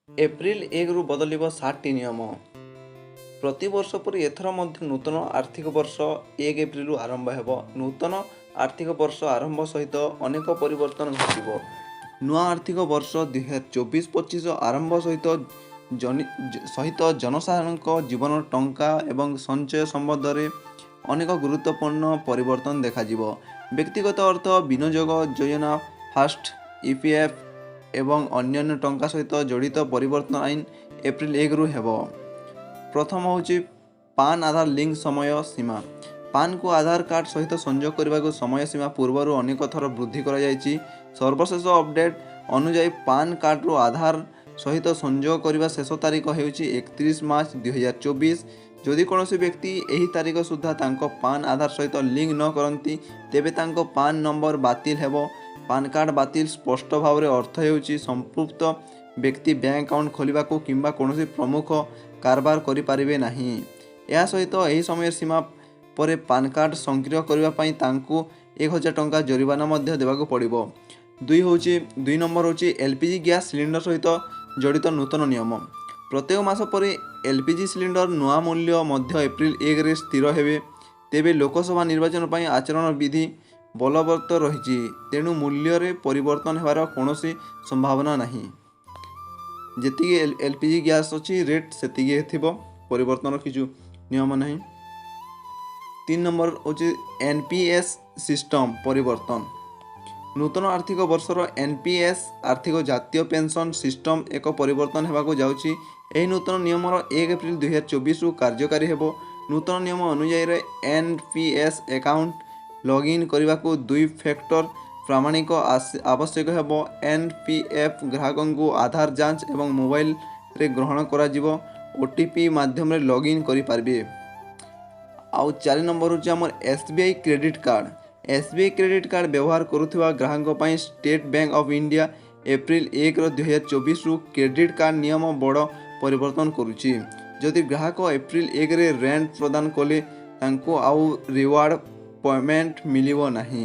April 1ରୁ ବଦଳିବ 7ଟି ନିୟମ। ପ୍ରତିବର୍ଷ ପରି ଏଥର ମଧ୍ୟ ନୂତନ ଆର୍ଥିକ ବର୍ଷ 1 ଏପ୍ରିଲରୁ ଆରମ୍ଭ ହେବ। ନୂତନ ଆର୍ଥିକ ବର୍ଷ ଆରମ୍ଭ ସହିତ ଅନେକ ପରିବର୍ତ୍ତନ ଘଟିବ। ନୂଆ ଆର୍ଥିକ ବର୍ଷ 2024-25 ଆରମ୍ଭ ସହିତ ଜନସାଧାରଣଙ୍କ ଜୀବନ, ଟଙ୍କା ଏବଂ ସଞ୍ଚୟ ସମ୍ବନ୍ଧରେ ଅନେକ ଗୁରୁତ୍ୱପୂର୍ଣ୍ଣ ପରିବର୍ତ୍ତନ ଦେଖାଯିବ। ବ୍ୟକ୍ତିଗତ ଅର୍ଥ ବିନିଯୋଗ ଯୋଜନା, ଫାଷ୍ଟ, ଇପିଏଫ୍ ଏବଂ ଅନ୍ୟାନ୍ୟ ଟଙ୍କା ସହିତ ଜଡ଼ିତ ପରିବର୍ତ୍ତନ ଆଇନ ଏପ୍ରିଲ 1ରୁ ହେବ। ପ୍ରଥମ ହେଉଛି ପାନ୍ ଆଧାର ଲିଙ୍କ ସମୟ ସୀମା। ପାନ୍କୁ ଆଧାର କାର୍ଡ଼ ସହିତ ସଂଯୋଗ କରିବାକୁ ସମୟ ସୀମା ପୂର୍ବରୁ ଅନେକ ଥର ବୃଦ୍ଧି କରାଯାଇଛି। ସର୍ବଶେଷ ଅପଡେଟ୍ ଅନୁଯାୟୀ, ପାନ୍ କାର୍ଡ଼ରୁ ଆଧାର ସହିତ ସଂଯୋଗ କରିବା ଶେଷ ତାରିଖ ହେଉଛି 31 ମାର୍ଚ୍ଚ 2024। ଯଦି କୌଣସି ବ୍ୟକ୍ତି ଏହି ତାରିଖ ସୁଦ୍ଧା ତାଙ୍କ ପାନ୍ ଆଧାର ସହିତ ଲିଙ୍କ ନ କରନ୍ତି, ତେବେ ତାଙ୍କ ପାନ୍ ନମ୍ବର ବାତିଲ ହେବ। ପାନ୍ କାର୍ଡ଼ ବାତିଲ ସ୍ପଷ୍ଟ ଭାବରେ ଅର୍ଥ ହେଉଛି ସମ୍ପୃକ୍ତ ବ୍ୟକ୍ତି ବ୍ୟାଙ୍କ ଆକାଉଣ୍ଟ ଖୋଲିବାକୁ କିମ୍ବା କୌଣସି ପ୍ରମୁଖ କାରବାର କରିପାରିବେ ନାହିଁ। ଏହା ସହିତ ଏହି ସମୟ ସୀମା ପରେ ପାନ୍ କାର୍ଡ଼ ସକ୍ରିୟ କରିବା ପାଇଁ ତାଙ୍କୁ 1000 ଟଙ୍କା ଜରିମାନା ମଧ୍ୟ ଦେବାକୁ ପଡ଼ିବ। ଦୁଇ ନମ୍ବର ହେଉଛି L P G gas cylinder ସହିତ ଜଡ଼ିତ ନୂତନ ନିୟମ। ପ୍ରତ୍ୟେକ ମାସ ପରି ଏଲ୍ ପି ଜି ସିଲିଣ୍ଡର ନୂଆ ମୂଲ୍ୟ ମଧ୍ୟ ଏପ୍ରିଲ 1ରେ ସ୍ଥିର ହେବେ। ତେବେ ଲୋକସଭା ନିର୍ବାଚନ ପାଇଁ ଆଚରଣ ବିଧି ବଳବତ୍ତର ରହିଛି, ତେଣୁ ମୂଲ୍ୟରେ ପରିବର୍ତ୍ତନ ହେବାର କୌଣସି ସମ୍ଭାବନା ନାହିଁ। ଯେତିକି ଏଲ୍ ପି ଜି ଗ୍ୟାସ୍ ଅଛି, ରେଟ୍ ସେତିକି ଥିବ, ପରିବର୍ତ୍ତନର କିଛି ନିୟମ ନାହିଁ। 3 ନମ୍ବର ହେଉଛି ଏନ୍ ପି ଏସ୍ ସିଷ୍ଟମ୍ ପରିବର୍ତ୍ତନ। ନୂତନ ଆର୍ଥିକ ବର୍ଷର ଏନ୍ ପି ଏସ୍ ଆର୍ଥିକ ଜାତୀୟ ପେନ୍ସନ୍ ସିଷ୍ଟମ୍ ଏକ ପରିବର୍ତ୍ତନ ହେବାକୁ ଯାଉଛି। ଏହି ନୂତନ ନିୟମର 1 ଏପ୍ରିଲ 2024ରୁ କାର୍ଯ୍ୟକାରୀ ହେବ। ନୂତନ ନିୟମ ଅନୁଯାୟୀ, N P S account login କରିବାକୁ ଦୁଇ ଫ୍ୟାକ୍ଟର ପ୍ରାମାଣିକ ଆବଶ୍ୟକ ହେବ। ଏନ୍ ପି ଏଫ୍ ଗ୍ରାହକଙ୍କୁ ଆଧାର ଯାଞ୍ଚ ଏବଂ ମୋବାଇଲରେ ଗ୍ରହଣ କରାଯିବ ଓ ଟି ପି ମାଧ୍ୟମରେ ଲଗ୍ଇନ୍ କରିପାରିବେ। ଆଉ 4 ନମ୍ବର ହେଉଛି ଆମର S B I credit card. S B I credit card ବ୍ୟବହାର କରୁଥିବା ଗ୍ରାହକଙ୍କ ପାଇଁ state bank of India April 1ର 2024ରୁ କ୍ରେଡ଼ିଟ୍ କାର୍ଡ଼ ନିୟମ ବଡ଼ ପରିବର୍ତ୍ତନ କରୁଛି। ଯଦି ଗ୍ରାହକ ଏପ୍ରିଲ 1ରେ ରେଣ୍ଟ ପ୍ରଦାନ କଲେ, ତାଙ୍କୁ ଆଉ ରିୱାର୍ଡ଼ ପେମେଣ୍ଟ ମିଳିବ ନାହିଁ।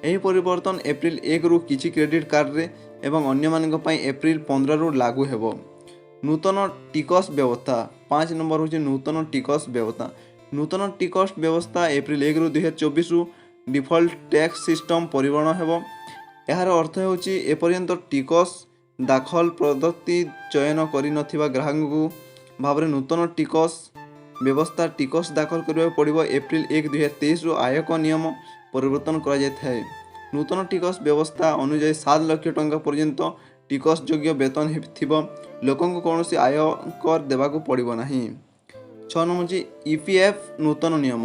ଏହି ପରିବର୍ତ୍ତନ ଏପ୍ରିଲ 1ରୁ କିଛି କ୍ରେଡ଼ିଟ୍ କାର୍ଡ଼ରେ ଏବଂ ଅନ୍ୟମାନଙ୍କ ପାଇଁ ଏପ୍ରିଲ 15ରୁ ଲାଗୁ ହେବ। ନୂତନ ଟିକସ ବ୍ୟବସ୍ଥା। 5 ନମ୍ବର ହେଉଛି ନୂତନ ଟିକସ ବ୍ୟବସ୍ଥା। ନୂତନ ଟିକସ ବ୍ୟବସ୍ଥା ଏପ୍ରିଲ 1ରୁ 2024ରୁ ଡିଫଲ୍ଟ ଟ୍ୟାକ୍ସ ସିଷ୍ଟମ୍ ପରିବର୍ତ୍ତନ ହେବ। ଏହାର ଅର୍ଥ ହେଉଛି ଏପର୍ଯ୍ୟନ୍ତ ଟିକସ ଦାଖଲ ପଦ୍ଧତି ଚୟନ କରିନଥିବା ଗ୍ରାହକଙ୍କୁ ଭାବରେ ନୂତନ ଟିକସ ବ୍ୟବସ୍ଥା ଟିକସ ଦାଖଲ କରିବାକୁ ପଡ଼ିବ। ଏପ୍ରିଲ 1 2023ରୁ ଆୟକ ନିୟମ ପରିବର୍ତ୍ତନ କରାଯାଇଥାଏ। ନୂତନ ଟିକସ ବ୍ୟବସ୍ଥା ଅନୁଯାୟୀ, 7 ଲକ୍ଷ ଟଙ୍କା ପର୍ଯ୍ୟନ୍ତ ଟିକସ ଯୋଗ୍ୟ ବେତନ ଥିବ ଲୋକଙ୍କୁ କୌଣସି ଆୟକର ଦେବାକୁ ପଡ଼ିବ ନାହିଁ। 6 ନମ୍ବର ହେଉଛି ଇ ପି ଏଫ୍ ନୂତନ ନିୟମ।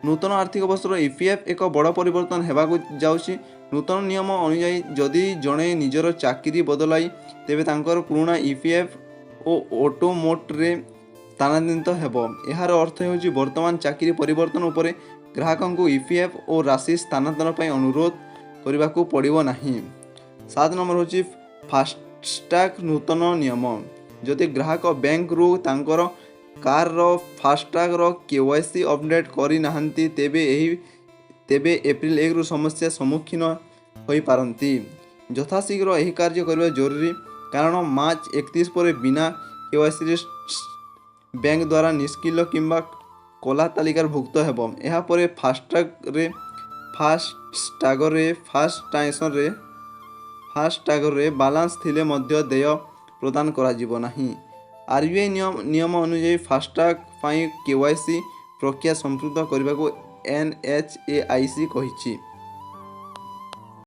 ନୂତନ ଆର୍ଥିକ ବର୍ଷର ଇ ପି ଏଫ୍ ଏକ ବଡ଼ ପରିବର୍ତ୍ତନ ହେବାକୁ ଯାଉଛି। ନୂତନ ନିୟମ ଅନୁଯାୟୀ, ଯଦି ଜଣେ ନିଜର ଚାକିରି ବଦଳାଇ, ତେବେ ତାଙ୍କର ପୁରୁଣା ଇ ପି ଏଫ୍ ଓ ଅଟୋମୋଟରେ ସ୍ଥାନାନ୍ତରିତ ହେବ। ଏହାର ଅର୍ଥ ହେଉଛି ବର୍ତ୍ତମାନ ଚାକିରି ପରିବର୍ତ୍ତନ ଉପରେ ଗ୍ରାହକଙ୍କୁ ଇ ପି ଏଫ୍ ଓ ରାଶି ସ୍ଥାନାନ୍ତର ପାଇଁ ଅନୁରୋଧ କରିବାକୁ ପଡ଼ିବ ନାହିଁ। 7 ନମ୍ବର ହେଉଛି ଫାସ୍ଟ୍ୟାଗ୍ ନୂତନ ନିୟମ। ଯଦି ଗ୍ରାହକ ବ୍ୟାଙ୍କରୁ ତାଙ୍କର କାରର ଫାସ୍ଟ୍ୟାଗ୍ର କେ ୱାଇ ସି ଅପଡ଼େଟ୍ କରିନାହାନ୍ତି, ତେବେ ଏପ୍ରିଲ 1ରୁ ସମସ୍ୟା ସମ୍ମୁଖୀନ ହୋଇପାରନ୍ତି। ଯଥାଶୀଘ୍ର ଏହି କାର୍ଯ୍ୟ କରିବା ଜରୁରୀ, କାରଣ ମାର୍ଚ୍ଚ 31 ପରେ ବିନା କେ ୱାଇ ସିରେ ବ୍ୟାଙ୍କ ଦ୍ୱାରା ନିଷ୍କ୍ରିୟ କିମ୍ବା କଳା ତାଲିକାରେ ଭୁକ୍ତ ହେବ। ଏହାପରେ ଫାସ୍ଟ୍ୟାଗରେ ଫାସ୍ଟ୍ୟାଗରେ ବାଲାନ୍ସ ଥିଲେ ମଧ୍ୟ ଦେୟ ପ୍ରଦାନ କରାଯିବ ନାହିଁ। ଆର୍ ବି I ନିୟମ ଅନୁଯାୟୀ, ଫାସ୍ଟ୍ୟାଗ୍ ପାଇଁ କେ ୱାଇ ସି ପ୍ରକ୍ରିୟା ସମ୍ପୃକ୍ତ କରିବାକୁ N H A I C କହିଛି।